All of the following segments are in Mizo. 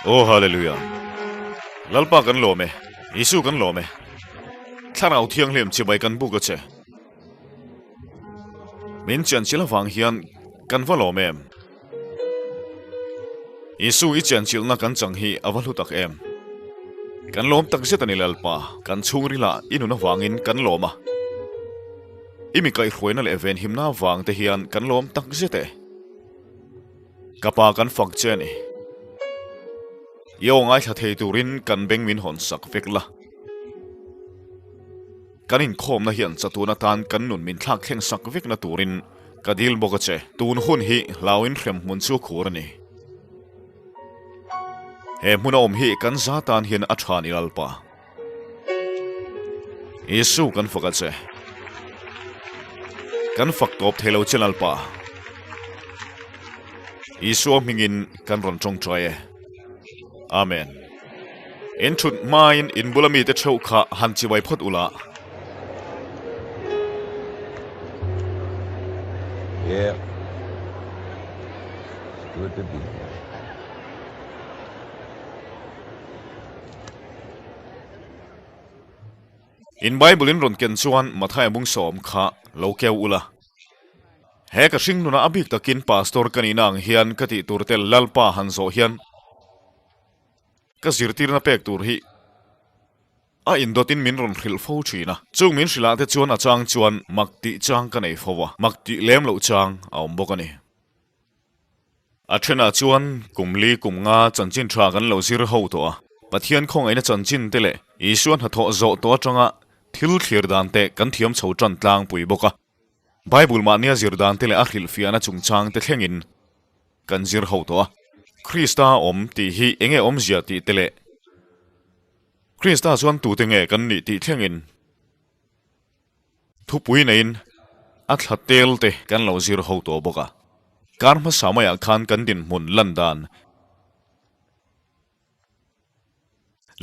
Aw Hallelujah! Lalpa kan lawm e, Isu kan lawm e. Thlarau Thianghlim chibai kan buk a che. Min chianchilh avang hian kan va lawm em? Isu i chianchilhna kan chang hi a va hlu tak em? Kan lawm tak zet a ni Lalpa, kan chhungrilah i nun avangin kan lawm a. I mi kaihhruaina leh venhimna avang te hian kan lawm tak zet e. Ka pa kan fak che a ni. I aw ngaithla thei turin kan beng min hawn sak vek la. Kan inkhawmna hian chatun atan kan nun min thlak thleng sak vekna turin ka dil bawk a che. Tun hun hi hlauin hrem hmun chu khur a ni. He hmuna awm hi kan za tan hian a tha ni Lalpa. Isu kan fak a che. Kan fak tawp thei lo che Lalpa. Isua hmingin kan rawn tawngtai e. Amen. In thut hmain in bula mite theuh kha han chibai phawt ula. Yeah. It's good to be here. In Bible in rawn ken chuan Mathaia mung sawm kha lo keu ula. He ka hring nuna a bik takin Pastor ka nihna ang hian ka tih tur te Lalpa han zawh hian ka zirtirna pek tur hi a indawtin min rawn hrilh fo thin a. Chung min hrilh ah te chuan a chang chuan mak tih chang ka nei fo a, mak tih lem loh chang a awm bawk a ni. A thenah chuan kum li kum nga chanchin tha kan lo zir ho tawh a, Pathian khawngaihna chanchin te leh Isua hnathawh zawh tawh atanga thil thlir dan te kan thiam chho tan tlangpui bawk a. Bible mahnia zir dan te leh a hrilhfiahna chungchang te thlengin kan zir ho tawh a. Krista awm tih hi eng nge awmzia tih te leh Krista chuan tute nge kan nih tih thlengin Thupui neiin a thla tel te kan lo zir ho tawh bawk a, kar hmasa maiah khan kan dinhmun lan dan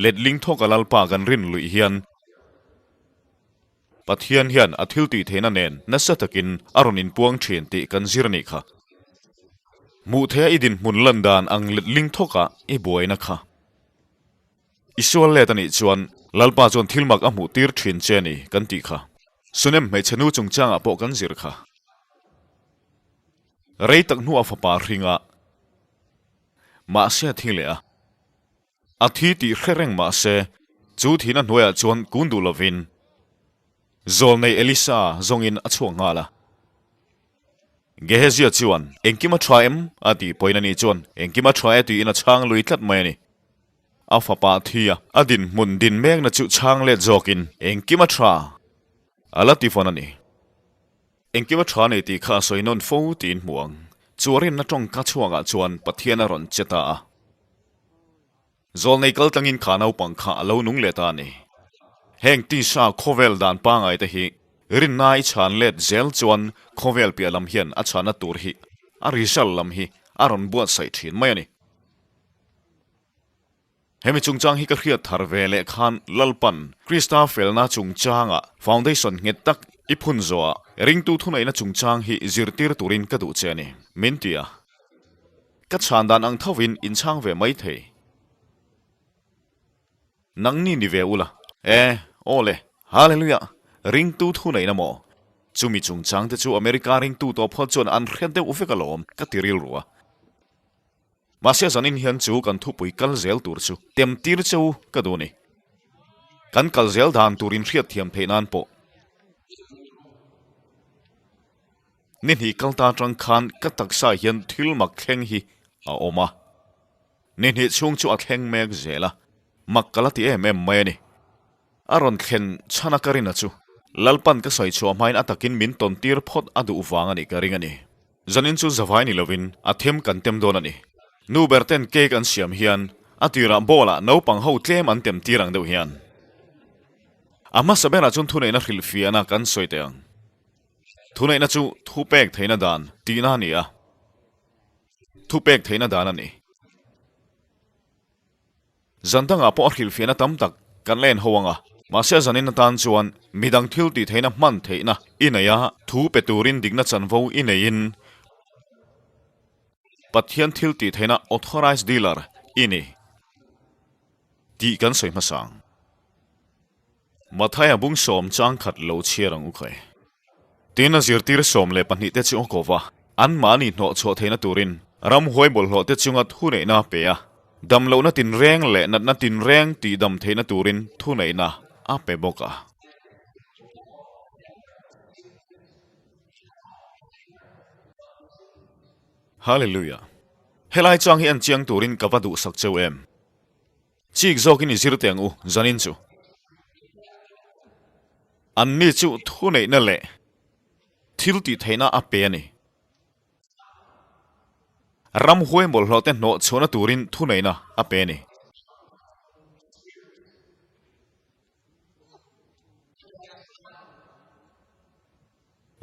letling thawka Lalpa kan rin luih hian Pathian hian a thil tih theihna nen nasa takin a rawn inpuang thin tih kan zir a nih kha. Hmuh theiha i dinhmun lan dan ang letling thawka i buaina kha. I sual let a nih chuan Lalpa chuan thil mak a hmuh tir thin che a ni kan tih kha. Sunem hmeichhe nu chungchangah pawh kan zir kha. Rei tak hnu a fapa hringa mahse a thi leh a. A thi tih hre reng mahse chu thihna hnuaiah chuan kun duh lovin Zawlnei Elisa zawngin a chhuak nghal a. Gehezia chuan, Engkim a tha em? a tih pawhin ani chuan, Engkim a tha e tiin a chhang lui tlat mai a ni. A fapa thi a, a dinhmun din mekna chu chhang let zawkin, Engkim a tha! A la ti fawn a ni. Engkim a tha nei tih kha a sawi nawn fo tiin hmu ang. Chu a rinna tawngka chhuakah chuan Pathian a rawn che ta a. Zawlnei kal tlangin kha naupang kha a lo nung leh ta a ni. Heng tisa khawvel dan pangai te hi rinna i chhan let zel chuan khawvel piah lam hian a chhanna tur hi a result lam hi a rawn buatsaih thin mai a ni. Hemi chungchang hi ka hriat thar ve leh khan Lalpan Krista felna chungchanga foundation nghet tak i phun zawhah ringtu thuneihna chungchang hi zirtir turin ka duh che a ni, min ti a. Ka chhan dan ang thovin in chhang ve mai thei. Nangni ni ve ula. E, aw le, Hallelujah! Ringtu thuneihna maw? Chumi chungchang te chu America ringtu tawh phawt chuan an hre deuh vek alawm, ka ti rilru a. Mahse zanin hian chu kan thupui kal zel tur chu tem tir cheu ka duh a ni. Kan kal zel dan tur in hriat thiam theih nan pawh. Ni hnih kal ta atang khan ka taksa hian thil mak thleng hi a awm a. Ni hnih chhung chu a thleng mek zel a, mak ka la ti em em mai a ni. A rawn thlen chhan a ka rin a chu Lalpan ka sawi chhuah hmain a takin min tawn tir phawt a duh vang a nih ka ring a ni. Zanin chu zavai ni lovin a them kan tem dawn a ni. Nu ber ten cake an siam hian a tirah bowl ah naupang ho tlem an tem tir ang deuh hian. A hmasa berah chuan thuneihna hrilhfiahna kan sawi teh ang. Thuneihna chu thupek theihna dan tihna a ni a, thupek theihna dan a ni. Zan dangah pawh a hrilhfiahna tam tak kan la en ho ang a, mahse a zanin atan chuan midang thil tih theihna hman theihna i nei a, thu pe turin dikna chanvo i neiin Pathian thil tih theihna authorized dealer i ni. Tih kan sawi hmasa ang. Mathaia bung sawm chang khat lo chhiar ang u khai. Tin a zirtir 12 te chu a ko va, anmahni hnawh chhuah theihna turin ramhuai bawlhhlawh te chunga thuneihna a pe a, damlohna tinreng leh natna tinreng tihdam theihna turin thuneihna a pe bawk a. Hallelujah! Helai chang hi en chiang turin ka va duhsak cheu em? Chik zawkin i zir teh ang u, zanin chu. Anni chu thuneihna leh thil tih theihna a pe a ni. Ramhuai bawlhhlawhte hnawh chhuahna turin thuneihna a pe a ni.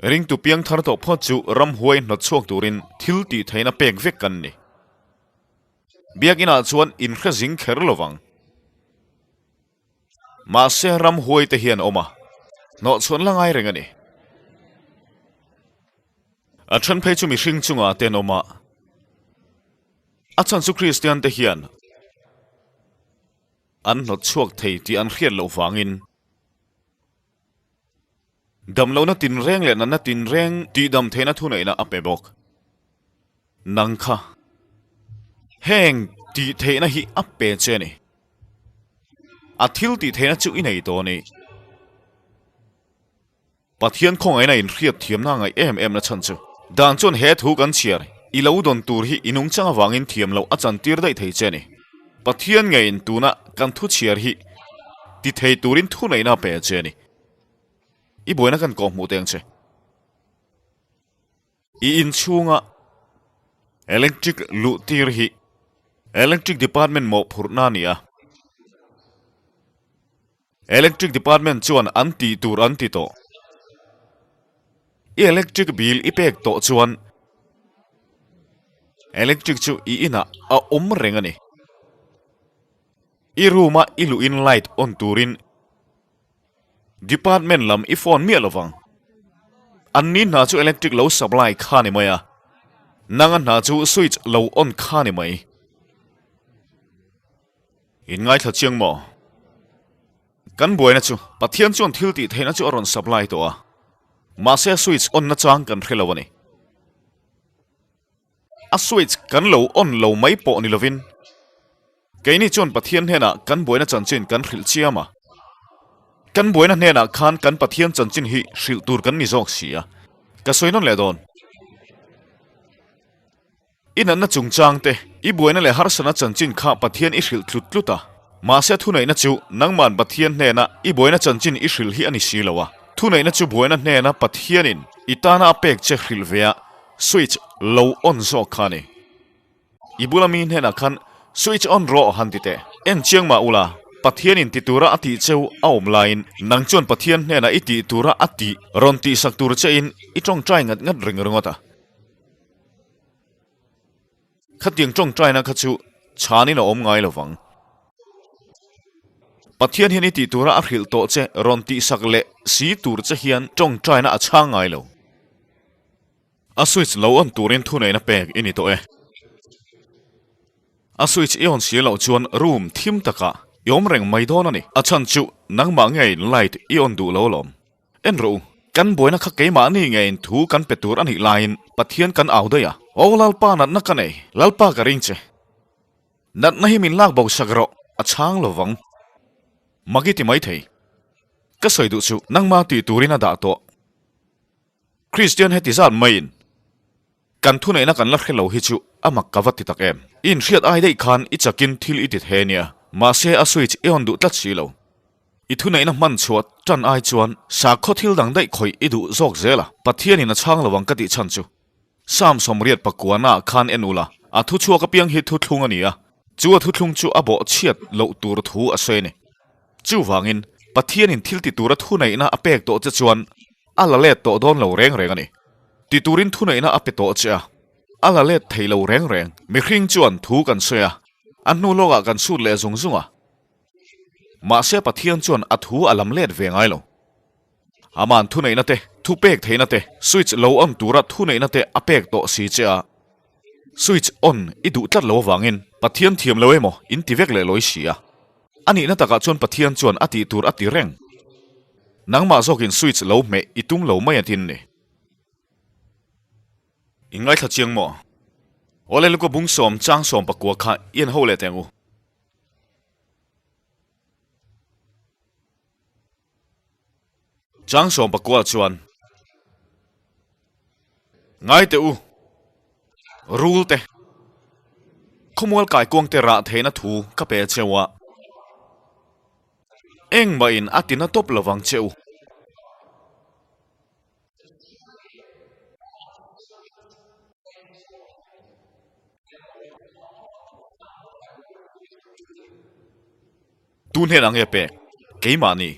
Ringtu piang thar tawh phawt chu ramhuai hnawt chhuak turin thil tih theihna pek vek kan ni. Biakinah chuan inhre zing kher lo vang. Mahse ramhuai te hian awm a, hnawh chhuan la ngai reng a ni. A then phei chu mihring chungah te an awm a, a chhan chu Kristian te hian an hnawt chhuak thei tih an hriat loh vangin Damlohna tinreng leh natna tinreng tihdam theihna thuneihna a pe bawk. Nang kha heng tih theihna hi a pe che a ni. A thil tih theihna chu i nei tawh a ni. Pathian khawngaihna inhriat thiamna ngaih em em na chhan chu dan chuan he thu kan chhiar i lo dawn tur hi i nungchang avangin thiam loh a chantir daih thei che a ni. Pathian ngeiin tuna kan thu chhiar hi ti thei turin thuneihna a pe che a ni. I buaina kan kawh hmuh teng che. I inchhunga electric luh tir hi electric department mawhphurhna a ni a. Electric department chuan an tih tur an ti tawh. I electric bill i pek tawh chuan electric chu i inah a awm reng a ni. I room a i luhin light on turin Department lam i phone miah lovang. Anni hna chu electric lo supply kha ni mai a, nanga hna chu switch lo on kha ni mai. In ngaithla chiang maw? Kan buaina chu Pathian chuan thil tih theihna chu a rawn supply tawh a, mahse switch on na chang kan hre lo a ni. A switch kan lo on lo mai pawh ni lovin keini chuan Pathian hnenah kan buaina chanchin kan hrilh chiam a. Kan buaina hnenah khan kan Pathian chanchin hi hrilh tur kan ni zawk si a. Ka sawi nawn leh dawn. I natna chungchang te, i buaina leh harsatna chanchin kha Pathian i hrilh tlut tlut a. Mahse thuneihna chu nangman Pathian hnena i buaina chanchin i hrilh hi a ni si lo a. Thuneihna chu buaina hnena Pathianin i tana a pek che hrilh ve a switch lo on zawk kha a ni. I bula mi hnenah khan switch on rawh han ti teh. En chiang mah ula, Pathianin ti tura a tih cheu a awm laiin nang chuan Pathian hnenah i tih tura a tih rawn tihsak tur chein i tawngtai ngat ngat ring ringawt a. Khatiang tawngtaina kha chu chhanin a awm ngai lo vang. Pathian hian i tih tura a hrilh tawh che rawn tihsak leh si tur che hian tawngtaina a chhang ngai lo. A switch lo on turin thuneihna pek i ni tawh e. A switch i on si loh chuan room thim takah i awm reng mai dawn a ni. A chhan chu nangmah ngeiin light i on duh lo lawm. En rawh u, kan buaina kha keimahni ngeiin thu kan pe tur a nih laiin Pathian kan au daih a. Aw Lalpa natna ka nei, Lalpa ka ring che. Natna hi min lak bo sak rawh, a chhang lo vang. Magi ti maithei. Ka sawi duh chu nangma tih turin a dah tawh. Kristian heti zat maiin kan thuneihna kan la hre lo hi chu a mak ka va ti tak em. I inhriat ai daih khan i chakin thil i ti the nia, mahse a switch i on duh tlat si lo. I thuneihna hman chhuah tan ai chuan sakhaw thil dang daih khawih i duh zawk zel a, Pathianin a chhang lo ang ka tih chhan chu. Psalm 89 ah khan en ula, a thuchhuak apiang hi thuthlung a ni a, chu a thuthlung chu a bawh chhiat loh tur thu a sawi a ni. Chuvangin, Pathianin thil ti tura thuneihna a pek tawh che chuan a la let tawh dawn lo reng reng a ni. Ti turin thuneihna a pe tawh che a, a la let thei lo reng reng. Mihring chuan thu kan sawi a, a hnu lawkah kan sut leh zung zung a. Mahse Pathian chuan a thu a lam let ve ngai lo. Aman thuneihna te, thu pek theihna te, switch lo on tura thuneihna te a pek tawh si che a. Switch on i duh tlat lo avangin Pathian thiam lo emaw in ti vek leh lawi si a. A nihna takah chuan Pathian chuan a tih tur a ti reng. Nangmah zawkin switch lo hmeh i tum lo mai a tin ni. I ngaithla chiang maw? Awle Luka bung sawm chang 19 kha i en ho leh teh ang u. Chang 19 chuan, Ngai teh u, rul te, khawmual kaikuang te rah theihna thu ka pe cheu a, engmahin a tina tawp lovang che u. Tu hnenah nge pek? Keimahni.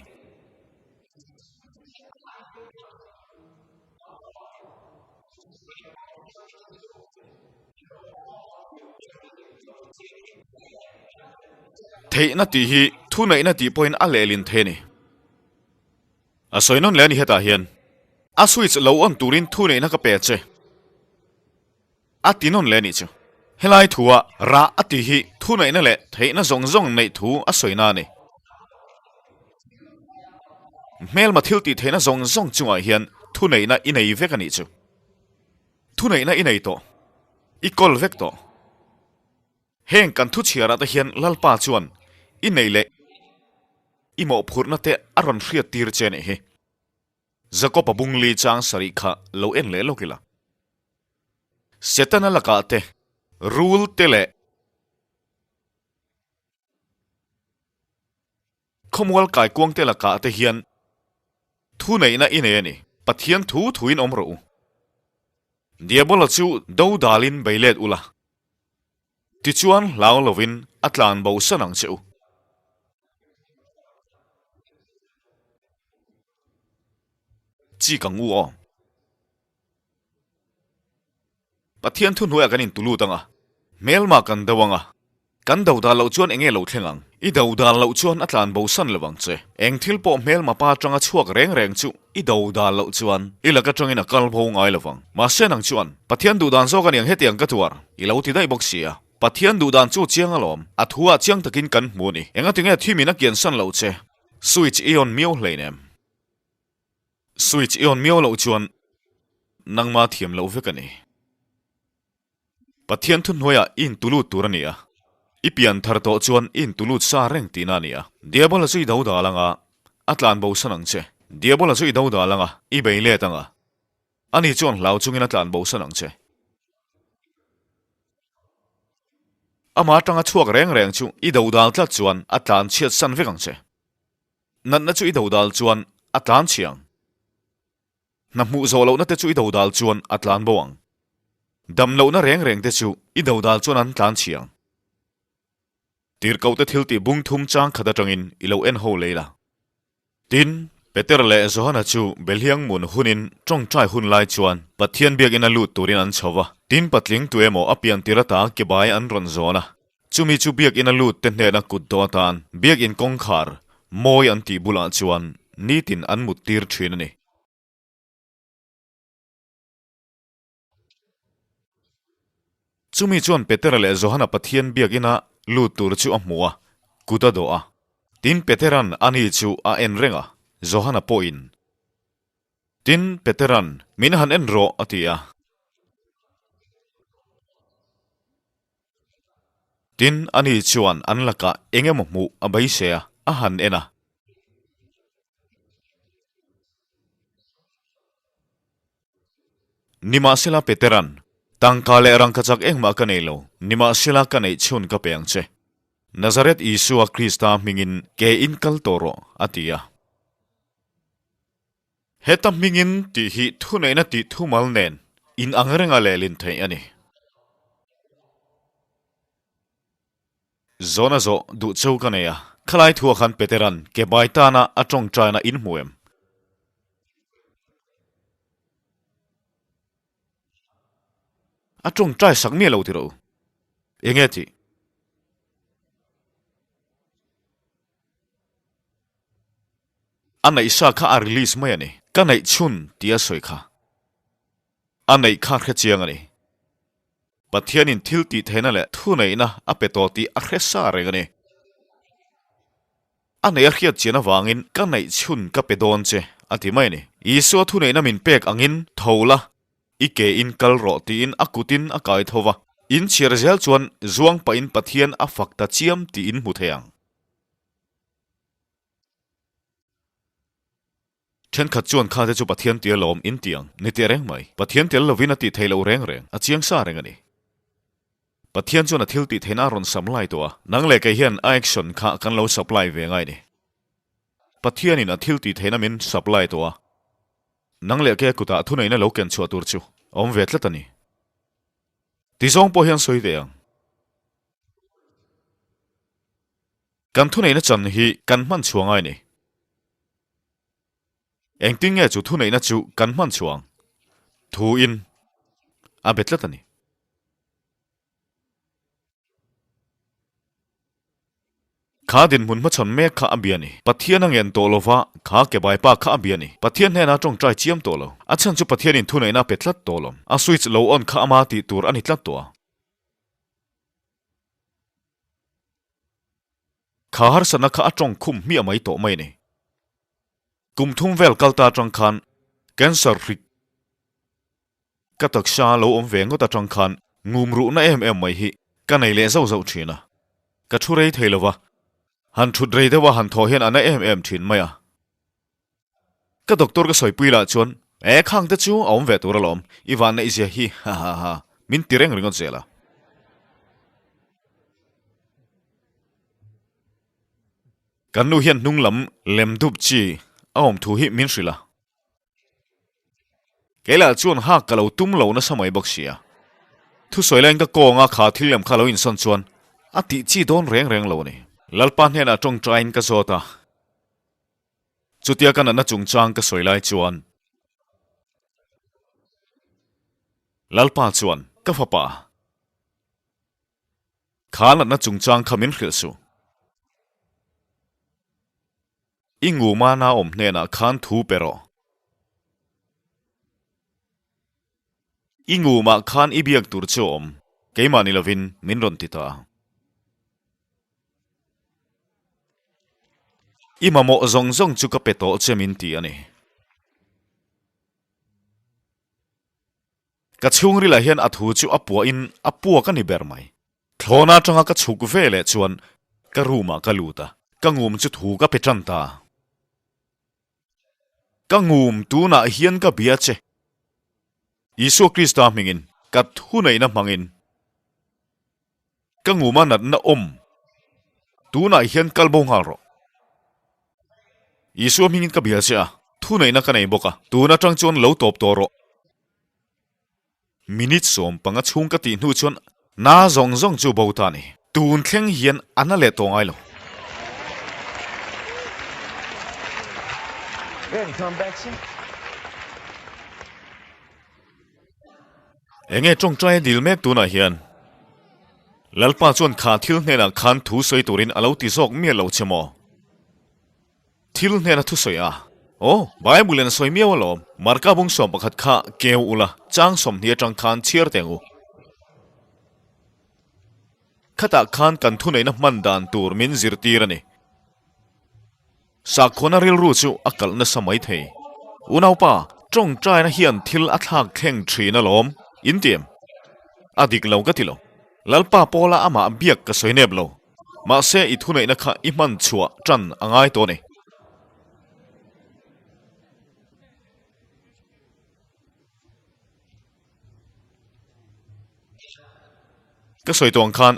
Theihna tih hi thuneihna tih pawhin a lehlin thei a ni. A sawi nawn leh a ni hetah hian a switch lo on turin thuneihna ka pe che. A ti nawn leh a nih chu. Helai thua rah a tih hi thuneihna leh theihna zawng zawng neih thu a sawina a ni. Hmelma thil tih theihna zawng zawng chungah hian thuneihna i nei vek a nih chu. Thuneihna i nei tawh. I kawl vek tawh. Heng kan thu chhiarah te hian Lalpa chuan i nei leh i mawhphurhna te a rawn hriat tir che a nih hi. Jakob-a bungli chang sarih kha lo en leh lawk ila. Setana lakah te, rul te leh khawmual kaikuang te lakah te hian thuneihna i nei a ni. Pathian thu thuin awm rawh u. Diabola chu do dalin bei let ula. Tichuan hlau lovin a tlan bo san ang che u. Chi ka ngu aw. Pathian thuhnuaiah kan intulut ang a, hmelma kan do ang a, kan do dal loh chuan enge lo thleng ang? I do dal loh chuan a tlan bo san lo ang che. Eng thil pawh hmelma pa atanga chhuak reng reng chu i do dal loh chuan i lak atangin a kal bo ngai lo vang. Mahse nang chuan, Pathian duhdan zawk a niang hetiang ka tuar, i lo ti daih bawk si a. Pathian duhdan chu chiang alawm, a thu ah chiang takin kan hmu a ni. Engatinge thimin a kian san loh che? Switch i on miau hleinem. Switch i on miau loh chuan nangma thiam loh vek a ni. Pathian thuhnuaiah i intulut tur a ni a, i pian thar tawh chuan i intulut sa reng tihna a ni a. Diabola chu i do dal ang a, a tlan bo san ang che. Diabola chu i do dal ang a, i bei let ang a, ani chuan hlau chungin a tlan bo san ang che. Amah atanga chhuak reng reng chu i do dal tlat chuan a tlan chhiat san vek ang che. Natna chu i dodal chuan a tlan chhi ang. Hna hmuh zawh lohna te chu i dodal chuan a tlan bo ang. Dam lohna reng reng te chu i dodal chuan an tlan chhi ang. Tirhkohte thil tih bung thum chang khat atangin i lo en ho lei la. Tin, Peter leh Johana chu Belhiang mun hunin tawngtai hun lai chuan Pathian biakina lut turin an chho va. Tin, patling tu emaw a pian tir ata ke bai an rawn zawn a. Chumi chu biakina lut te hnena kut dawh atan biakin kawngkhar mawi an tih bulah chuan nitin an mut tir thin a ni. Chumi chuan Petera leh Johana Pathian biakina lut tur chu a hmu a, kut a dawh a. Tin Petera'n ani chu a en reng a, Johana pawhin. Tin Petera'n, Min han en rawh, a ti a. Tin, ani chuan an lakah eng emaw hmuh a beisei a, a han en a. Nimahsela Petera'n, Tangka leh rangkachak engmah ka nei lo, nimahsela ka neih chhun ka pe ang che. Nazareth Isua Krista hmingin ke in kal tawh rawh, a ti a. Heta hmingin tih hi thuneihna tih thumal nen in ang renga lehlin theih a ni. Zawhna zawh duh cheu ka nei a, khalai thuah khan Petera'n ke bai tana a tawngtaina in hmu em? A tawngtai sak miah lo tiraw? Enge tih? A neih sa kha a release mai a ni. Ka neih chhun tih a sawi kha. A neih kha hre chiang a ni. Pathianin thil tih theihna leh thuneihna a pe tawh tih a hre sa reng a ni. A neih a hriat chian avangin ka neih chhun ka pe dawn che, a ti mai a ni. Isua thuneihna min pek angin tho la, i ke in kal rawh tiin a kutin a kai tho va. In chhiar zel chuan zuang pahin Pathian a fak ta chiam tih in hmu thei ang. Thenkhat chuan kha te chu Pathian tia lawm in ti ang, ni teh reng mai. Pathian tel lovin a tih theih loh reng reng, a chiang sa reng a ni. Pathian chuan a thil tih theihna a rawn supply tawh a, nang leh kei hian a action kha kan lo supply ve ngai ni. Pathianin a thil tih theihna min supply tawh a, nang leh kei a kutah thuneihna lo ken chhuah tur chu a awm ve tlat a ni. Ti zawng pawh hian sawi ve ang. Kan thuneihna chan hi kan hman chhuah ngai ni. Engtin nge chu thuneihna chu kan hman chhuah ang? Thuin a be tlat a ni. Kha dinhmun hmachhawn mek kha a bia ni. Pathian a ngen tawh lova, kha kebaipa kha a bia ni. Pathian hnenah tawngtai chiam tawh lo. A chhan chu Pathianin thuneihna a pe tlat tawh lo. A switch lo on kha ama tih tur a ni tlat tawh a. Kha harsatna kha a tawng khum hmiah mai tawh mai a ni. Kum thum vel kal ta atang khan cancer hrik ka taksa lo awm ve ngawt atang khan ngum ruhna em em mai hi ka nei leh zauh zauh thin a. Ka thu rei thei lova, han thut rei deuha han thawh hian a na em em thin mai a. Ka doctor ka sawipui lah chuan, E khang te chu a awm ve tur alawm, i van neih zia hi, ha ha ha, min ti reng ringawt zel a. Kan nu hian hnung lam lem dup chi a awm thu hi min hrilh a. Kei lah chuan hak ka lo tum lo nasa mai bawk sia. Thusawi laiin ka kawnga kha thil lem kha lo insawn chuan a tih chi dawn reng reng lo a ni. Lalpa hnenah tawngtaiin ka zawt a. Chutia ka natna chungchang ka sawi lai chuan Lalpa chuan ka fapa kha natna chungchang kha min hrilh suh. I nguma na awm hnenah khan thu pe rawh. I ngumah khan i biak tur chu a awm, keimah ni lovin min rawn ti ta. I mamawh zawng zawng chu ka pe tawh che min ti a ni. Ka chhungrilah hian a thu chu a puahin a puak a ni ber mai. Thlawna atanga ka chhuk ve leh chuan ka room ah ka lut a, ka ngum chu thu ka pe tan ta. Ka ngum tunah hian ka bia che. Isua Krista hmingin ka thuneihna hmangin. Ka nguma natna awm tunah hian kal bo nghal rawh. Isua hmingin ka bia che a, thuneihna ka nei bawk a, tun atang chuan lo tawp tawh rawh. Minute 15 chhung ka tih hnu chuan na zawng zawng chu bo ta a ni. Tun thleng hian a na leh tawh ngai lo. Enge tawngtai a dil mek tunah hian? Lalpa chuan kha thil hnenah khan thu sawi turin a lo ti zawk miah lo che maw? Thil hnena thu sawi a? Aw, Bible in a sawi miau alawm. Marka bung 11 kha keu ula, chang 20 atang khan chhiar teng u. Khatah khan kan thuneihna hman dan tur min zirtir a ni. Sakhuana rilru chu a kalh nasa mai thei. Unaupa, tawngtaina hian thil a thlak thleng thin alawm, in ti em? A dik lo ka ti lo. Lalpa Pawla amah biak ka sawi nep lo. Mahse i thuneihna kha i hman chhuah tan a ngai tawh a ni. Ka sawi tawh ang khan.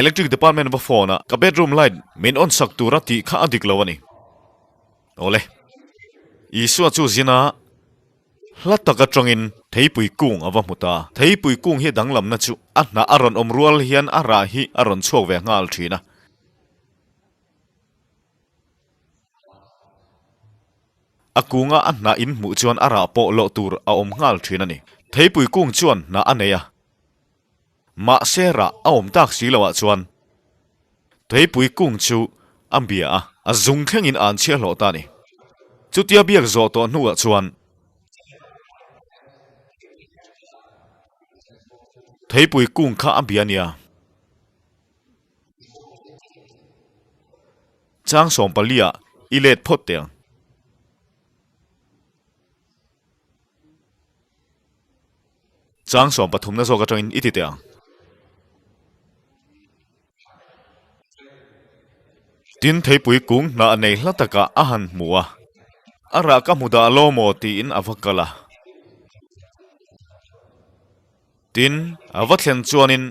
Electric department va phone a, ka bedroom light min on sak tura tih kha a dik lo a ni. Awle. Isua chu zina hla tak atangin theipui kung a va hmu ta. Theipui kung hi danglamna chu a hnah a rawn awm rual hian a rah hi a rawn chhuak ve nghal thin a. A kunga a hnah in hmuh chuan a rah pawh lawh tur a awm nghal thin a ni. Theipui kung chuan hnah a nei a. Mahse rah a awm tak si loh ah chuan Theipui kung chu a bia a, a zung thlengin an chhiah hlawh ta a ni. Chutia biak zawh tawh hnuah chuan Theipui kung kha a bia nia. Chang 14 ah i let phawt teh ang. Chang 13 na zawk atangin i ti teh ang. Tin theipui kung hnah nei hla takah a han hmu a, a rah ka hmu dah lo maw tiin a va kal a. Tin, a va thlen chuanin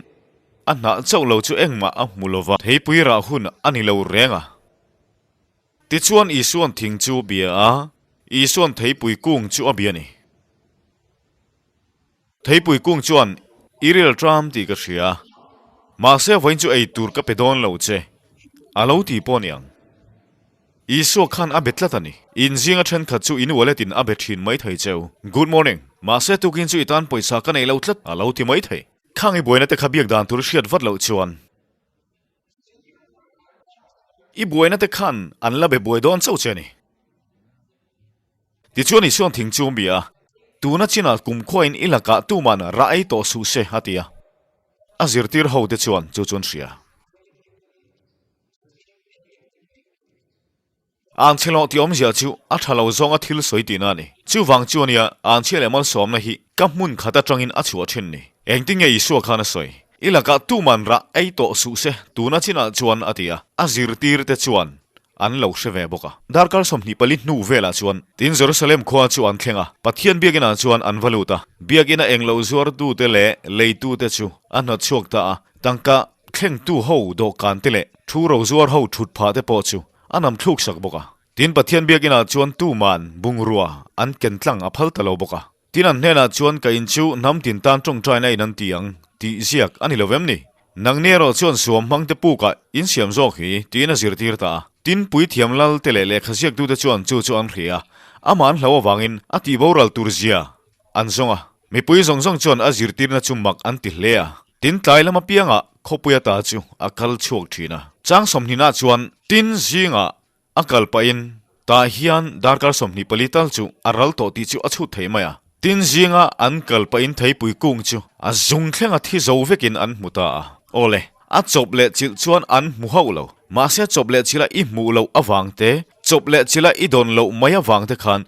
a hnah chauh lo chu engmah a hmu lo va, theipui rah hun a ni lo reng a. Tichuan Isua'n thing chu a bia a, Isua'n theipui kung chu a bia a ni. Theipui kung chuan i ril tram tih ka hria, mahse vawiin chu ei tur ka pe dawn lo che, a lo ti pawh niang. Isua khan a be tlat a ni. In zinga thenkhat chu in wallet in a be thin mai thei cheu. Good morning, mahse tukin chu i tan pawisa ka nei lo tlat, a lo ti mai thei. Khang i buaina te kha biak dan tur hriat vat loh chuan i buaina te khan an la be buai dawn chauh che a ni. Tichuan Isua'n thing chu a bia a, Tuna chinah kumkhuain i lakah tuman rah ei tawh suh se, a ti a. A zirtir hote chuan chu chu an hria. Anchhe hlawh tih awmzia chu a tha lo zawnga thil sawi tihna a ni. Chuvang chu ania anchhia leh malsawmna hi ka hmun khat atangin a chhuah thin ni. Engtin nge Isua khan a sawi? I lakah tuman rah ei tawh suh se, tuna chinah chuan a ti a. A zirtirte chuan an lo hre ve bawk a. Darkar 24 hnu velah chuan tin Jerusalem khua chu an thleng a, Pathian biakinn-ah chuan an va lut a. Biakinn-a englo zuartute leh leitute chu a hnawtchhuak ta a, tangka thlengtu ho dawhkan te leh thu rozuar ho thut phah te pawh chu a nam thluk sak bawk a. Tin Pathian biakinn-ah chuan tuman bungrua an ken tlang a phal ta lo bawk a. Tin an hnenah chuan ka in chu hnam tin tan tawngtaina in an ti ang tih ziak a ni lo vem ni? Nangni erawh chuan suam hmang te pukah in siam zawk hi tiin a zirtir ta a. Tin puithiam lal te leh lehkha ziaktute chuan chu chu an hria a, amah an hlau avangin a tih boral tur zia an zawng a. Mipui zawng zawng chuan a zirtirna chu mak an ti hle a. Tin tlai lam apiangah khawpui ata chu a kal chhuak thin a. Chang sawmhnihna chuan tin zingah A kal pahin tah hian darkar 24 tal chu a ral tawh tih chu a chhut thei mai a. Tin zinga an kal pahin theipui kung chu a zung thlenga thi zo vekin an hmu ta a. Awle, a chawp leh chilh chuan an hmu hauh lo. Mahse chawp leh chilha i hmuh loh avang te, chawp leh chilha i dawn loh mai avang te khan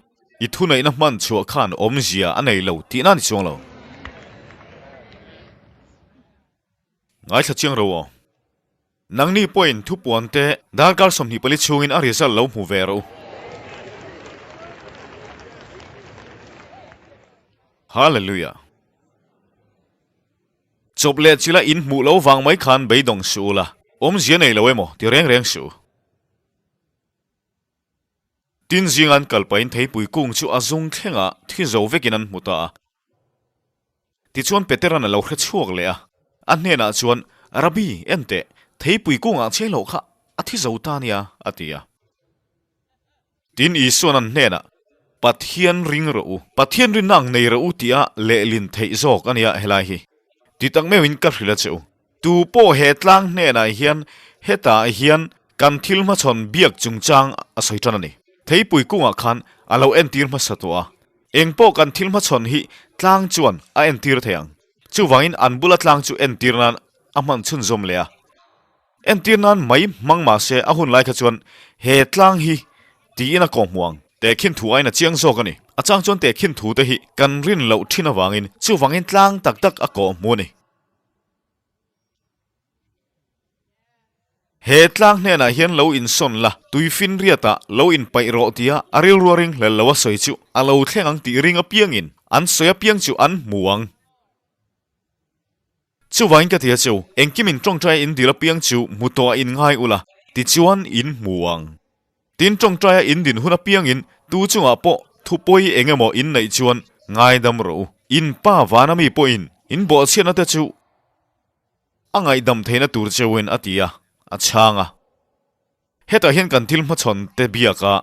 i thuneihna hman chhuah khan awmzia a nei lo tihna a ni chuang lo. Ngaithla chiang ro aw. Nangni pawhin thupuan te darkar 24 chhungin a result lo hmu ve rawh u. Hallelujah. Chawp leh chila in hmuh lo vang mai khan beidawng suh ula, awmzia nei lo emaw ti reng reng suh u. Tin zinga an kal pahin theipui kung chu a zung thlengah thi zo vekin an hmu ta a. Tichuan Petera'n a lo hre chhuak leh a, a hnenah chuan, Rabbi, en teh, theipui kungah chhe loh kha a thi zo ta nia, a ti a. Tin Isua'n an hnenah, Pathian ring rawh u, Pathian rinna ang nei rawh u tia lehlin theih zawk a nia helai hi. Ti tak meuhin ka hrilh a che u. Tu pawh he tlang hnenah hian hetah hian kan thil hmachhawn biak chungchang a sawi tan a ni. Theipui kungah khan a lo entir hmasa tawh a. Eng pawh kan thil hmachhawn hi tlang chuan a entir thei ang. Chuvangin an bula tlang chu entir nan a hman chhunzawm leh a. Entir nan mai hmang mah se a hun lai kha chuan he tlang hi tiin a kawhhmuh ang. Tehkhin thu aiin a chiang zawk a ni. A chang chuan tehkhin thu te hi kan rin loh thin avangin chuvangin tlang tak tak a kawhhmuh a ni. He tlang hnenah hian lo insawn la, tuifinriatah lo inpaih rawh tia a rilru a ring hlel lo a sawi chu a lo thleng ang tih ring apiangin an sawi apiang chu an hmu ang. Chuvangin ka ti a cheu, engkimin tawngtaia in dil apiang chu hmu tawhah in ngai ula, tichuan in hmu ang. Tin tawngtaia in din hun apiangin tu chungah pawh thupawi eng emaw in neih chuan ngaidam rawh u. In pa vana mi pawhin in bawhchhiatna te chu A ngaihdam theihna tur cheuin a ti a, a chhang a. Hetah hian kan thil hmachhawn te biak a,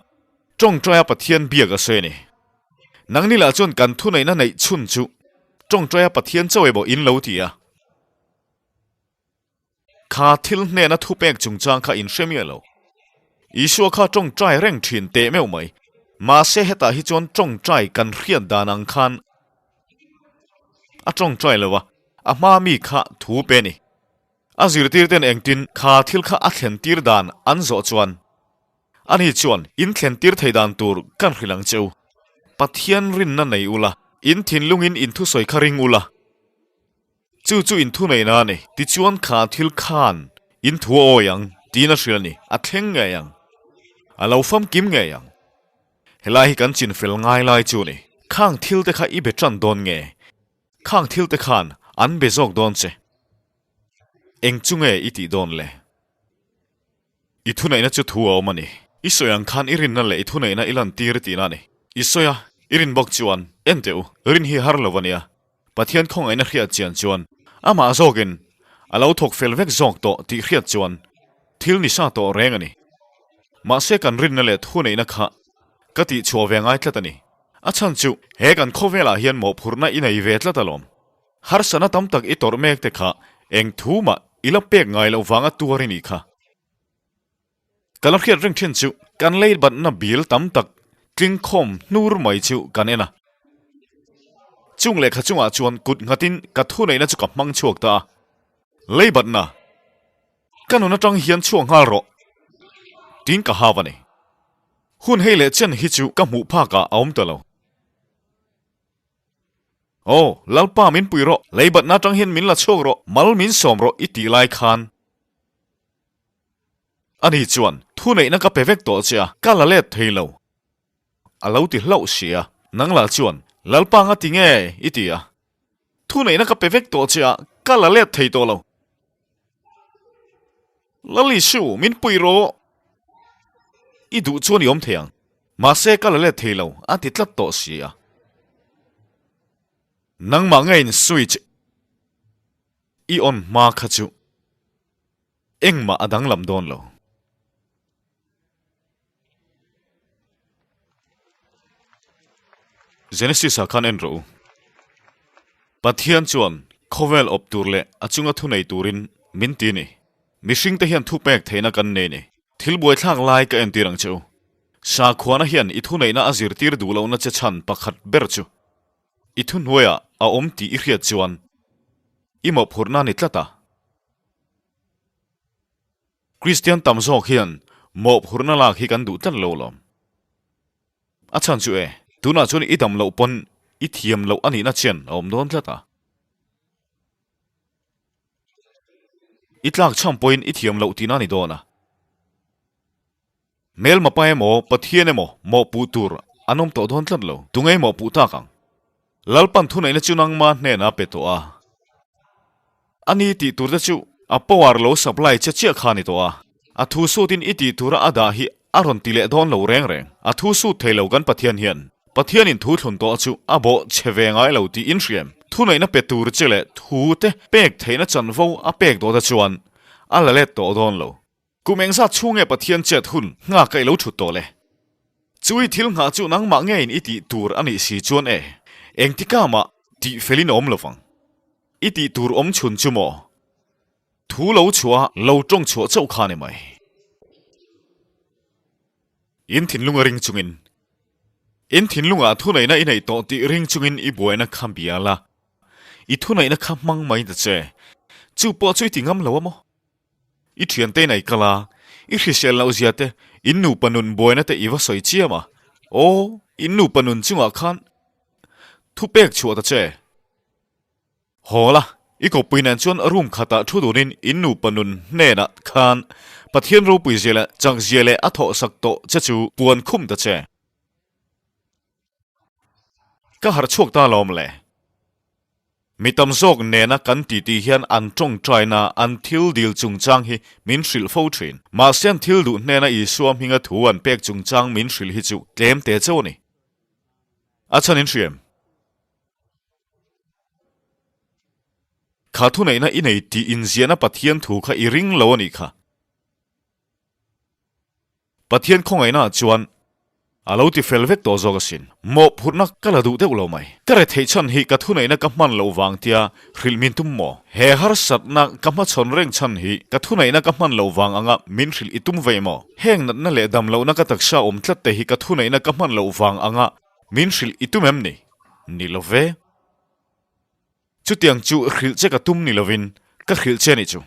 tawngtaia Pathian biak a sawi a ni. Nangni lah chuan kan thuneihna neih chhun chu tawngtaia Pathian chauh emaw in lo ti a. Kha thil hnena thupek chungchang kha in hre miah lo. Isua kha tawngtai reng thin teh meuh mai. Mahse hetah hi chuan tawngtai kan hriat dan ang khan a tawngtai lo a, a hma mi kha thu pe a ni. A zirtirten engtin kha thil kha a thlen tir dan an zawh chuan. Ani chuan in thlen tir thei dan tur kan hrilh ang che u. Pathian rinna nei ula, in thinlungin in thusawi kha ring ula. Chu chu in thuneihna a ni. Tichuan kha thil khan in thu a awi ang tiin a hrilh a ni. A thleng ngei ang. A lo famkim ngei ang. Helai hi kan chinfel ngai lai chu a ni. Khang thil te kha i be tan dawn nge? Khang thil te khan an be zawk dawn che. Eng chu nge i tih dawn le? I thuneihna chu thu a awm a ni. I sawi ang khan i rinna leh i thuneihna i lantir tihna a ni. I sawi a, i rin bawk chuan, En teh u, rin hi har lo a nia. Pathian khawngaihna hriat chian chuan amah zawkin a lo thawk fel vek zawk tawh tih hriat chuan thil ni sa tawh reng a ni. Mahse kan rinna leh thuneihna kha ka tihchhuah ve ngai tlat a ni. A chhan chu he kan khawvelah hian mawhphurhna i nei ve tlat alawm. Harsatna tam tak i tawrh mek te kha eng thu mah i la pek ngai loh vanga tuar i nih kha. Ka la hriat reng thin chu kan lei batna bil tam tak tling khawm hnur mai chu kan en a. Chung lehkha chungah chuan kut nghatin ka thuneihna chu ka hmang chhuak ta a. Lei batna ka nun atang hian chhuak nghal rawh tiin ka hau a ni. Hun hei leh chen hi chu ka hmuh phakah a awm ta lo. Aw, Lalpa min pui rawh, leibatna atang hian min la chhuak rawh, mal min sawm rawh i tih lai khan. Ani chuan, Thuneihna ka pe vek tawh che a, ka la let thei lo. A lo ti hlauh si a, nang lah chuan, Lalpa nga ti nge i ti a? Thuneihna ka pe vek tawh che a, ka la let thei tawh lo. Lal Isu, min pui rawh! I duh chuan i awm thei ang. Mahse ka la let thei lo, a ti tlat tawh si a. Nangmah ngeiin switch i on hma kha chu engmah a danglam dawn lo. Genesis ah khan en rawh u. Pathian chuan khawvel awp tur leh a chunga thunei turin min ti a ni. Mihring te hian thupek theihna kan nei ni. Thil buaithlak lai ka entir ang che u. Sakhuana hian i thuneihna a zirtir duh lohna che chhan pakhat ber chu i thuhnuaiah a awm tih i hriat chuan i mawhphurhna a ni tlat a. Kristian tam zawk hian mawhphurhna lak hi kan duh tlat lo lawm. A chhan chu e, tunah chuan i dam loh pawn i thiam loh a nihna chian a awm dawn tlat a. I tlak chhan pawhin i thiam loh tihna a ni dawn a. Hmelma pa emaw, Pathian emaw mawhpuh tur an awm tawh dawn tlat lo. Tunge mawhpuh tak ang? Lalpan thuneihna chu nangma hnenah a pe tawh a. A ni tih tur te chu a power lo supply che chiah kha a ni tawh a. A thu sutin i tih tura a dah hi a rawn ti leh dawn lo reng reng. A thu sut thei lo kan Pathian hian Pathianin thu thlun tawh chu a bawh chhe ve ngai lo tih in hriam. Thuneihna pe tur che leh thu te pek theihna chanvo a pek tawh te chuan a la let tawh dawn lo. Kum engzat chhung nge Pathian chet hun nghak ka i lo thut tawh le? Chu i thil nghah chu nangmah ngeiin i tih tur a nih si chuan e, engtika mah tih felin a awm lo vang. I tih tur awm chhun chu maw? Thu lo chhuah a, lo tawng chhuah chauh kha a ni mai. In thinlung a ring chungin, in thinlungah thuneihna i neih tawh tih ring chungin i buaina kha bia la, i thuneihna kha hmang mai ta che. Chu pawh chu i ti ngam lo a maw? I thiante in ai kal a, i hrisel loh zia te, in nupa nun buaina te i va sawi chiam a, aw, in nupa nun chungah khan thupek chhuah ta che. Haw la, i kawppui nen chuan room khatah thu dunin in nupa nun hnenah khan Pathian ropui zia leh chak zia leh a thawhsak tawh che chu puan khum ta che. Ka harh chhuak ta lawm le. Mi tam zawk nena kan titi hian an tawngtaina, an thil dil chungchang hi min hrilh fo thin. Mahse an thil duh hnena Isua hminga thu an pek chungchang min hrilh hi chu tlem te chauh a ni. A chhan in hriam. Kha thuneihna i nei tih inziahna Pathian thu kha i ring lo a nih kha. Pathian khawngaihnaah chuan a lo ti fel vek tawh zawk asin. Mawhphurhna ka la duh deuh lo mai. Ka retheih chhan hi ka thuneihna ka hman loh vang tia hrilh min tum maw? He harsatna ka hmachhawn reng chhan hi ka thuneihna ka hman loh vang anga min hrilh i tum vei maw? Heng natna leh dam lohna ka taksa awm tlat te hi ka thuneihna ka hman loh vang anga min hrilh i tum em ni? Ni lo ve. Chutiang chu hrilh che ka tum ni lovin ka hrilh che a nih chu.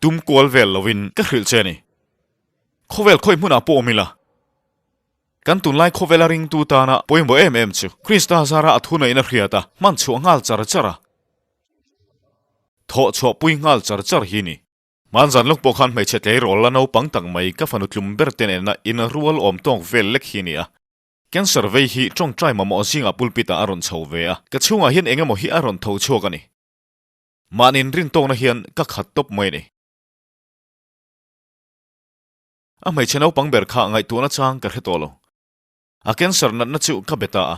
Tum kual vel lovin ka hrilh che a ni. Khawvel khawi hmunah pawh awm ila, kan tunlai khawvela ringtu tana pawimawh em em chu Krista zara a thuneihna hriat a, hman chhuah nghal char char a, thawh chhuah pui nghal char char hi ni. Hmanzan lawk pawh khan hmeichhe tleirawl la naupang tak mai ka fanu tlum ber te nena in rual awm tawk vel lek hi ni a. Cancer vei hi tawngtai mamawh zingah pulpit ah a rawn chho ve a, ka chhungah hian eng emaw hi a rawn tho chhuak a ni. Mahni inrintawkna hian ka khat tawp mai a ni. A hmeichhe naupang ber kha ngaihtuahna chang ka hre tawh lo. A cancer natna chu ka be ta a.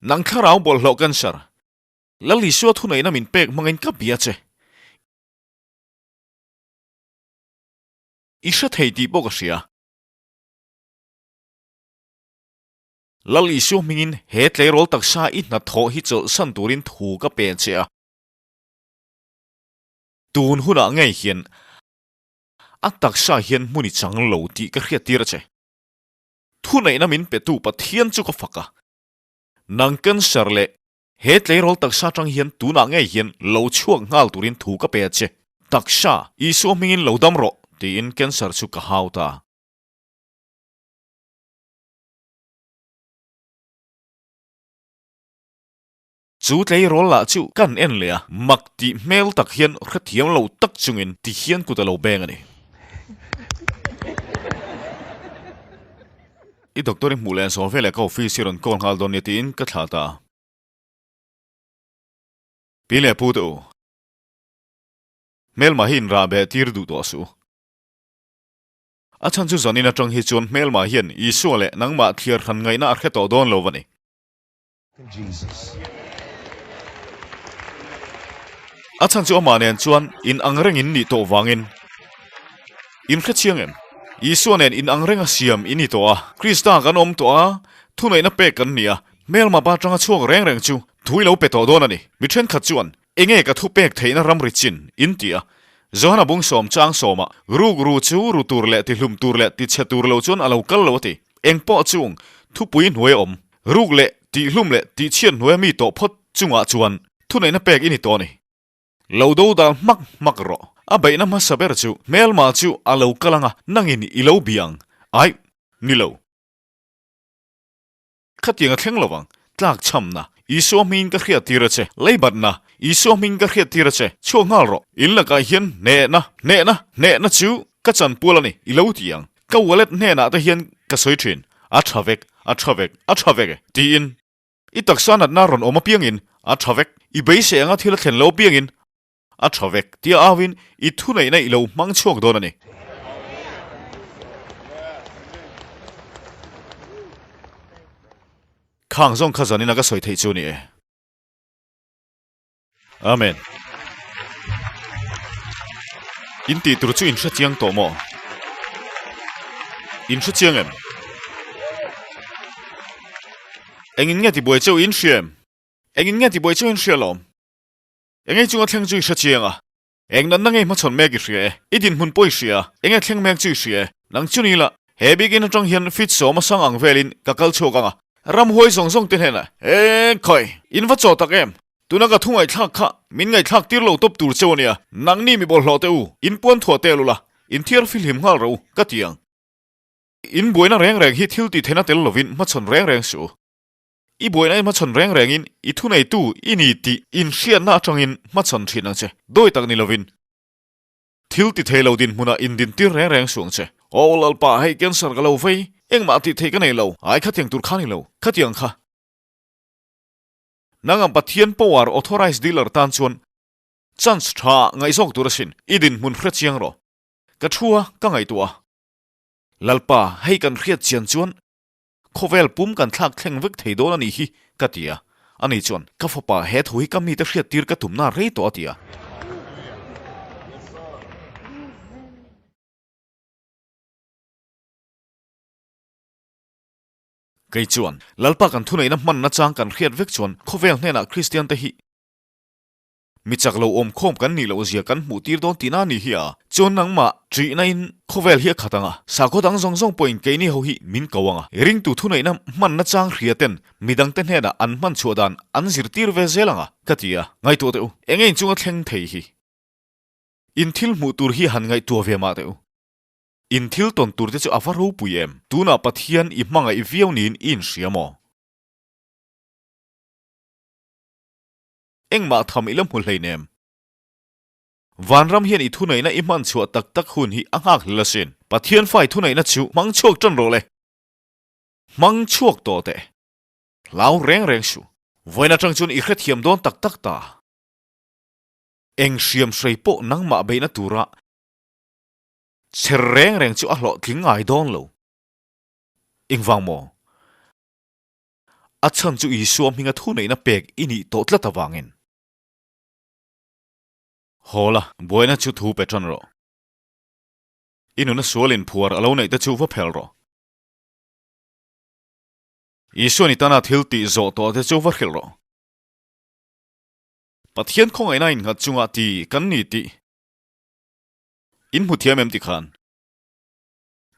Nang thlarau bawlhhlawh cancer, Lal Isua thuneihna min pek hmangin ka bia che. I hre thei tih pawh ka hria. Lal Isua hmingin he tleirawl taksa i hnathawh hi chawlhsan turin thu ka pe che a. Tun hunah ngei hian a taksa hian hmun i chang lo tih ka hriattir a che. Thuneihna min petu Pathian chu ka fak a. Nang cancer leh He tleirawl taksa atang hian tunah ngei hian lo chhuak nghal turin thu ka pe a che. Taksa, Isua hmingin lo dam rawh, tiin cancer chu ka hau ta. Chu tleirawl lah chu kan en leh a, mak tih hmel tak hian hrethiam lo tak chungin ti hian kut a lo beng a ni. I doctor i hmuh leh zawh veleh ka office i rawn call nghal dawn nia tiin ka thlah ta a. Pi leh pu te u, hmelmah hi inrah beh tir duh tawh suh u. A chhan chu zanin atang hi chuan hmelmah hian Isua leh nangmah thliar hran ngaihna a hre tawh dawn lo va ni. A chhan chu amah nen chuan in ang reng in nih tawh vangin in hre chiang em? Isua nen in ang renga siam in ni tawh a, Krista kan awm tawh a, thuneihna pek kan ni a, hmelma pa atanga chhuak reng reng chu thu i lo pe tawh dawn a ni. Mi thenkhat chuan, Enge ka thu pek theihna ramri chin? in ti a. Johana bungsawm chang sawmah, Ruk ru chu ru tur leh tihlum tur leh tichhe tur lo chuan a lo kal lo a ti. Engpawh chung thupui hnuai a awm. Ruk leh tihlum leh tihchhiat hnuaia mi tawh phawt chungah chuan thuneihna pek i ni tawh a ni. Lo do dal hmak hmak rawh. A beihna hmasa ber chu hmelma chu a lo kal ang a, nangin i lo bia ang. Aih, ni lo. Khatiang a thleng lo ang. Tlak chhamna, Isua hmingin ka hriat tir a che. Leibatna, Isua hmingin ka hriat tir a che. Chhuak nghal rawh. In lakah hian hnehna, hnehna, hnehna chu ka chanpual a ni, i lo ti ang. Ka wallet hnenah te hian ka sawi thin, a tha vek, a tha vek, a tha vek e, tiin. I taksa natna rawn awm apiangin, a tha vek, i beisei anga thil a thlen lo apiangin, a tha vek, tia auin i thuneihna i lo hmang chhuak dawn a ni. Khang zawng kha zanin a ka sawi theih chu a ni e. Amen. In tih tur chu in hre chiang tawh maw? In hre chiang em? Engin nge tibuai cheu in hria em? Engin nge tibuai cheu in hria lawm? Engei chunga thleng chu i hre chiang a. Eng natna ngei hmachhawn mek i hria e. I dinhmun pawh i hria a, enge thleng mek chu i hria e. Nang chu ni la, he bikin atang hian fit sawm a sang ang velin ka kal chhuak ang a. Ramhuai zawng zawng te hnenah, Eng khawi, in va chaw tak em? Tuna ka thu ngaihthlak kha min ngaihthlak tir lo tawp tur cheu a nia. Nangni mi bawlhhlawh te u, in puan thuah tel ula, in thiar fihlim nghal rawh u, ka ti ang. In buaina reng reng hi thil tih theihna tel lovin hmachhawn reng reng suh u. I buaina i hmachhawn reng rengin i thuneitu i ni tih inhriatna atangin hmachhawn thin ang che. Dawi tak ni lovin thil ti thei lo dinhmunah indintir reng reng suh ang che. Aw Lalpa, hei cancer ka lo vei, engmah tih theih ka nei lo, ai khatiang tur kha ni lo, khatiang kha. Nang ang Pathian power authorized dealer tan chuan chance tha ngaihzawk tur asin, i dinhmun hre chiang rawh. Ka thu a, ka ngaihtuah a. Lalpa, hei kan hriat chian chuan Khawvel pum kan thlak thleng vek thei dawn a nih hi, ka ti a. Ani chuan, Ka fapa, he thu hi ka mite hriattir ka tumna rei tawh a ti a. Kei chuan, Lalpa kan thuneihna hmanna chang kan hriat vek chuan khawvel hnenah Kristiante hi Mi chak lo awm khawm kan nih loh zia kan hmuh tir dawn tihna a nih hi a, chuan nangmah ṭihna in khawvel hi a khat ang a, sakhaw dang zawng zawng pawhin keini ho hi min ko ang a, ringtu thuneihna hmanna chang hria ten midangte hnenah an hman chhuah dan an zirtir ve zel ang a, ka ti a, ngaihtuah teh u, eng eng chunga thleng thei hi? In thil hmuh tur hi han ngaihtuah ve mah teh u. In thil tawn tur te chu a va ropui em? Tunah Pathian i hmangaih viau niin i inhria maw? Engmah tham i la hmu hleinem. Vanram hian i thuneihna i hman chhuah tak tak hun hi a nghak hlel asin. Pathian fai thuneihna chu hmang chhuak tan rawh le. Hmang chhuak tawh teh. Hlau reng reng suh. Vawiin atang chuan i hrethiam dawn tak tak ta. Eng hriam hrei pawh nangmah beihna tura cher reng reng chu a hlawhtling ngai dawn lo. Engvang maw? A chhan chu Isua hminga thuneihna pek i nih tawh tlat avangin. Haw la, buaina chu thu pe tan rawh. I nuna sual inphuar a lo neih te chu va phel rawh. Isua ni tana thil tih zawh tawh te chu va hrilh rawh. Pathian khawngaihna innghat chunga ti kan ni tih in hmu thiam em ti khan?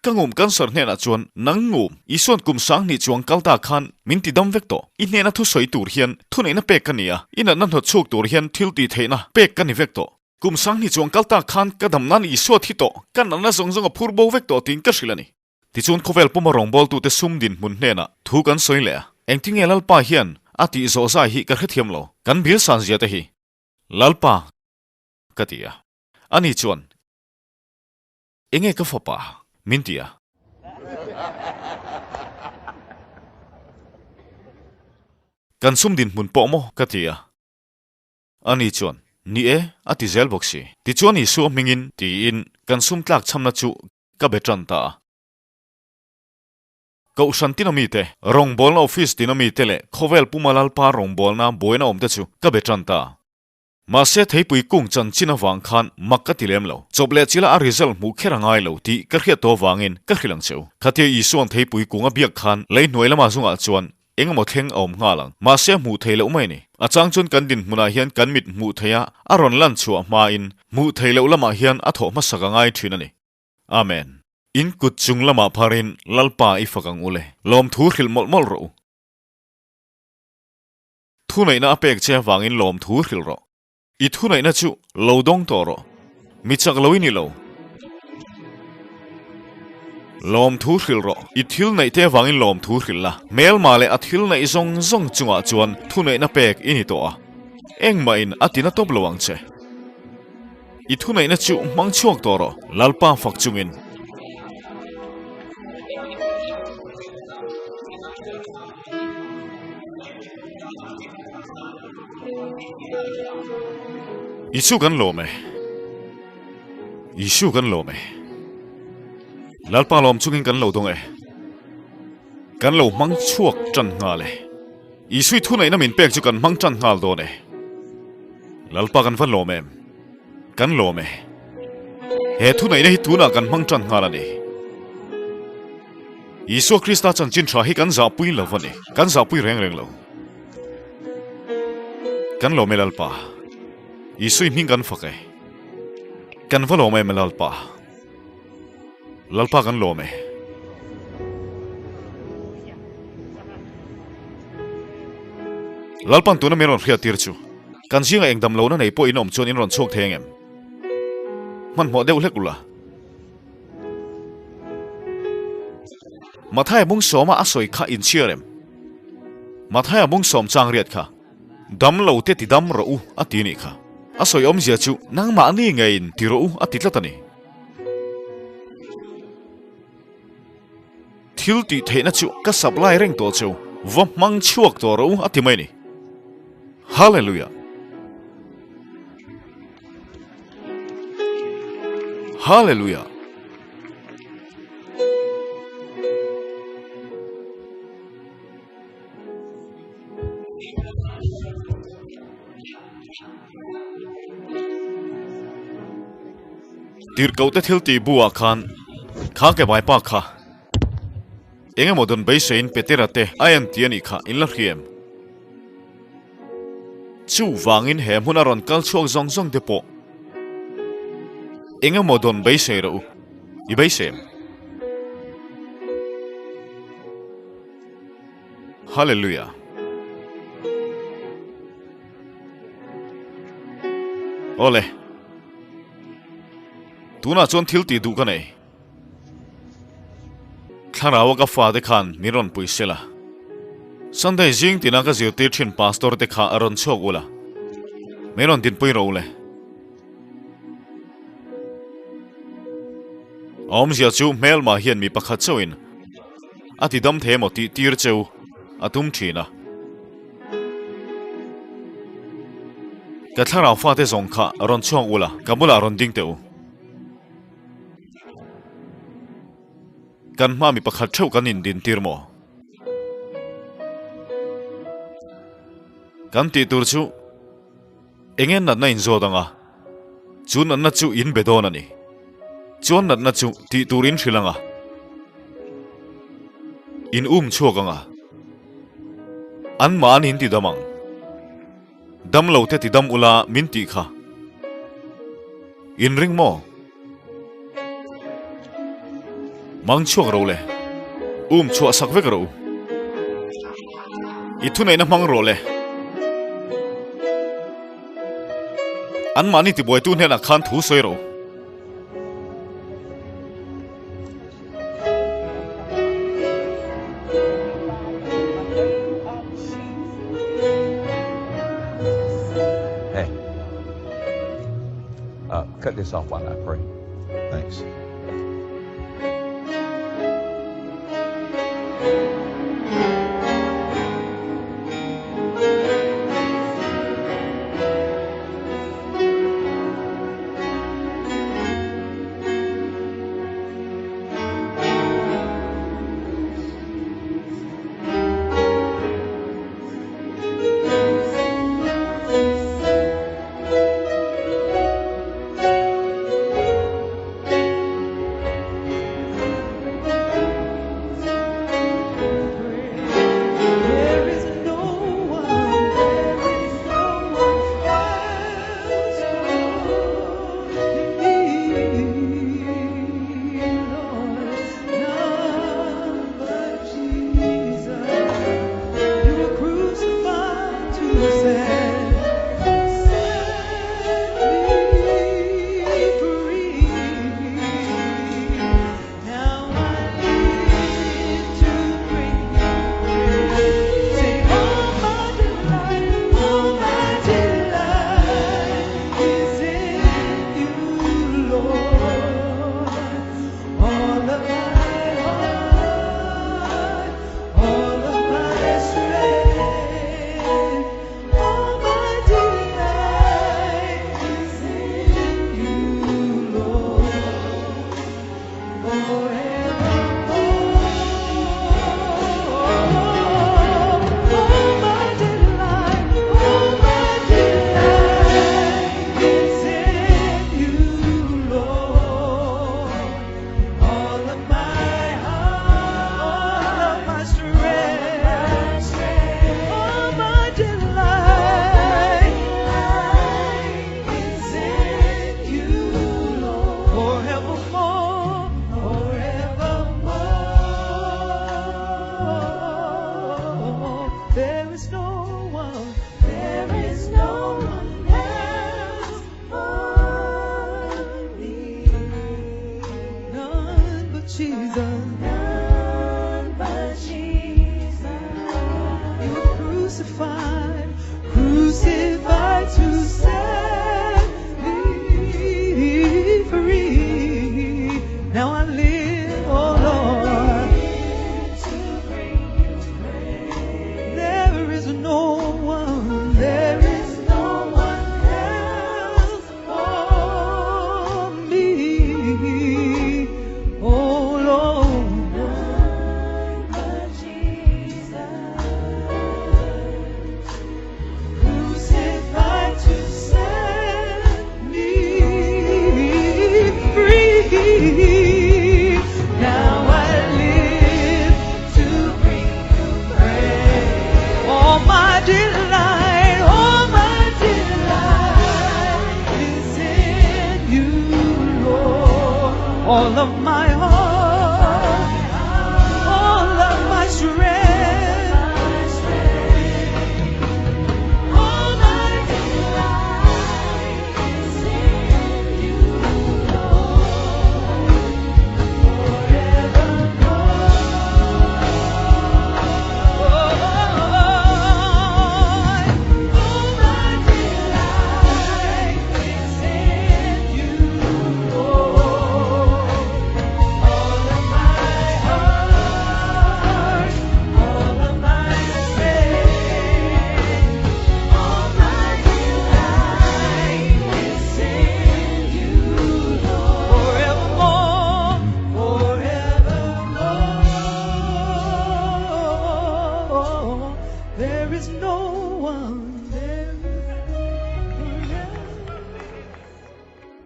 Ka ngum cancer hnenah chuan nang ngum Isuan kum 2000 chuang kal ta khan min ti dam vek tawh. I hnena thusawi tur hian thuneihna pek ka ni a, i natna hnawt chhuak tur hian thil tih theihna pek ka ni vek tawh. Kum 2000 chuang kal ta khan ka dam nan Isua thi tawh, ka natna zawng zawng a phur bo vek tawh tiin ka hrilh a ni. Tichuan khawvel puma rawngbawltute sum dinhmun hnenah thu kan sawi leh a, engtinge Lalpa hian a tih zawh zai hi ka hrethiam lo, kan bil san zia te hi. Lalpa ka ti a, ani chuan Enge ka fapa? Min ti a. Kan sum dinhmun pawh maw? Ka ti a. Ani chuan, Ni e, a ti zel bawk si. Tichuan Isua hmingin tiin kan sum tlak chhamna chu ka be tan ta a. Kohhran tin ami te, rawngbawlna office tin ami te leh khawvel puma Lalpa rawngbawlna buaina awm te chu ka be tan ta a. Mahse theipui kung chanchin avang khan mak ka ti lem lo. Chawp leh chila a result hmuh kher a ngai lo tih ka hriat tawh avangin ka hrilh ang che u. Khatia Isua'n theipui kung a biak khan lei hnuai lama zungah chuan eng emaw thleng a awm nghal ang. Mahse a hmuh theih loh mai a ni. A chang chuan kan dinhmunah hian kan mit hmuh theih a a rawn lan chhuah hmain hmuh theih loh lamah hian a thawh hmasak a ngai thin a ni. Amen. In kut chung lamah pharin Lalpa i fak ang u le. Lawmthu hrilh mawlh mawlh rawh u. Thuneihna a pek che avangin lawmthu hrilh rawh. I thuneihna chu lo dawng tawh rawh. Mi chak lo i ni lo. Lawmthu hrilh rawh. I thil neih te avangin lawmthu hrilh la. Hmelma leh a thil neih zawng zawng chungah chuan thuneihna pek i ni tawh a. Engmahin a tina tawp lo ang che. I thuneihna chu hmang chhuak tawh rawh, Lalpa fak chungin. Isu kan lawm e. Isu kan lawm e. Lalpa lawm chungin kan lo dawng e. Kan lo hmang chhuak tan nghal e. Isui thuneihna min pek chu kan hmang tan nghal dawn e. Lalpa kan va lawm em? Kan lawm e. He thuneihna hi tunah kan hmang tan nghal a ni. Isua Krista chanchin tha hi kan zahpui lo a ni. Kan zahpui reng reng lo. Kan lawm e Lalpa. Isui hming kan fak e. Kan va lawm em Lalpa. Lalpa kan lawm e. Lalpan tuna min rawn hriat tir chu. Kan zinga eng dam lohna nei pawh in awm chuan in rawn chhuak thei ang em? Hmanhmawh deuh hlek ula. Mathaia bung sawma a sawi kha in chhiar em? Mathaia bung sawm chang riat kha. Dam lo te ti dam rawh u a ti nih kha. A sawi awmzia chu nangmahni ngeiin ti rawh u a ti tlat a ni. Thil tih theihna chu ka supply reng tawh cheu, va hmang chhuak tawh rawh u a ti mai a ni. Hallelujah! Hallelujah! Tirhkohte thil tih buah khan kha ke vaipa kha eng emaw dawn beiseiin Petera te a en ti a nih kha in la hria em? Chuvangin he hmuna rawn kal chhuak zawng zawng te pawh eng emaw dawn beisei rawh u, i beisei em? Hallelujah! Awle! Tunah chuan thil tih duh ka nei. Thlarau a ka fate khan min rawn pui sela. Sunday zing tina ka zirtir thin pastor te kha a rawn chhuak ula. Min rawn dinpui rawh ule. A awmzia chu hmelma hian mi pakhat chauhin a ti dam thei emaw tih tir cheu a tum thin a. Ka thlarau fate zawng kha rawn chhuak ula, ka bulah rawn ding teh u. Kan hma mi pakhat theuh kan indin tir maw? Kan tih tur chu eng nge natna in zawt anga, chu natna chu in be dawn a ni. Chuan natna chu tih tur in hrilh anga, in um chhuak anga, anmahni in ti dam ang. Dam lo te ti dam ula min tih kha in ring maw? Mang chhuak ro le, um chhuah sak vek ro. I thuneihna hmang rawh le. Anmahni tibuaitu hnenah khan thu sawi ro. Hey, cut this off while I pray. Thanks.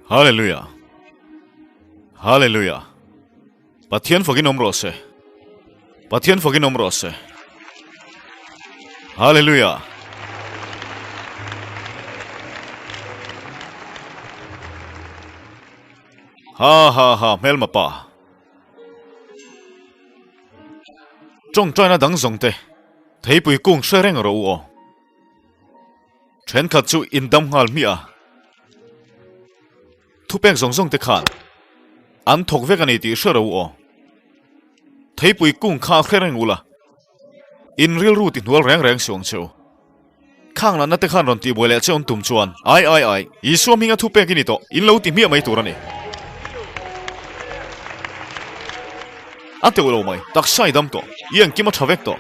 Hallelujah! Hallelujah! Pathian fakin awm rawh se. Pathian fakin awm rawh se. Hallelujah! Ha ha ha hmelma pa. Tawngtaina dang zawng te theipui kung hre reng rawh u aw. Thenkhat chu in dam nghal hmiah a. Thupek zawng zawng te khan an thawk vek a ni tih hre rawh u aw. Theipui kung kha hre reng ula, in rilru ti hnual reng reng suh ang che u. Khang lanna te khan rawn tihbuai leh che awm tum chuan ai ai ai, Isua hminga thupek i ni tawh, in lo ti hmiah mai tur a ni. A teuh lo mai, taksa i dam tawh, i engkim a tha vek tawh.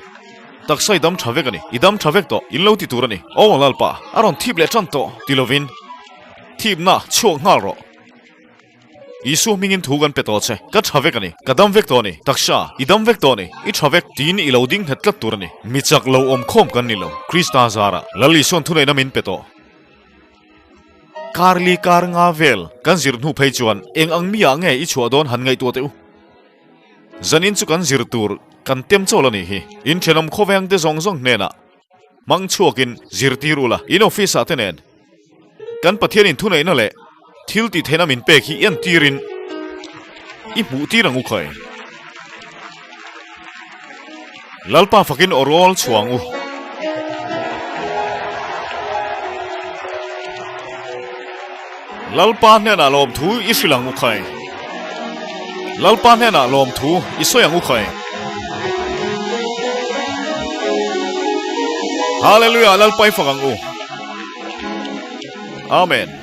Taksa i dam tha vek a ni, i dam tha vek tawh, in lo ti tur a ni. Aw Lalpa, a rawn thip leh tan tawh, ti lovin thipna chhuak nghal rawh. Isua hmingin thu kan pe tawh che, ka tha vek a ni, ka dam vek tawh a ni, taksa, i dam vek tawh a ni, i tha vek, tiin i lo ding nghet tlat tur a ni. Mi chak lo awm khawm kan ni lo, Krista zarah Lal Isua'n thuneihna min pe tawh. Karli kar nga vel kan zir hnu phei chuan eng ang mi ah nge i chhuah dawn han ngaihtuah teh u. Zanin chu kan zir tur kan tem chawl a nih hi. In thenawm khawveng te zawng zawng hnenah hmang chhuakin zirtir ula, in office ah te nen kan Pathianin thuneihna leh thil tih theihna min pek hi entirin i hmuh tir ang u khai. Lalpa fakin aw rawl chhuang u. Lalpa hnenah lawmthu i hrilh ang u khai. Lalpa hnenah lawmthu i sawi ang u khai. Hallelujah Lalpa i fak ang u. Amen.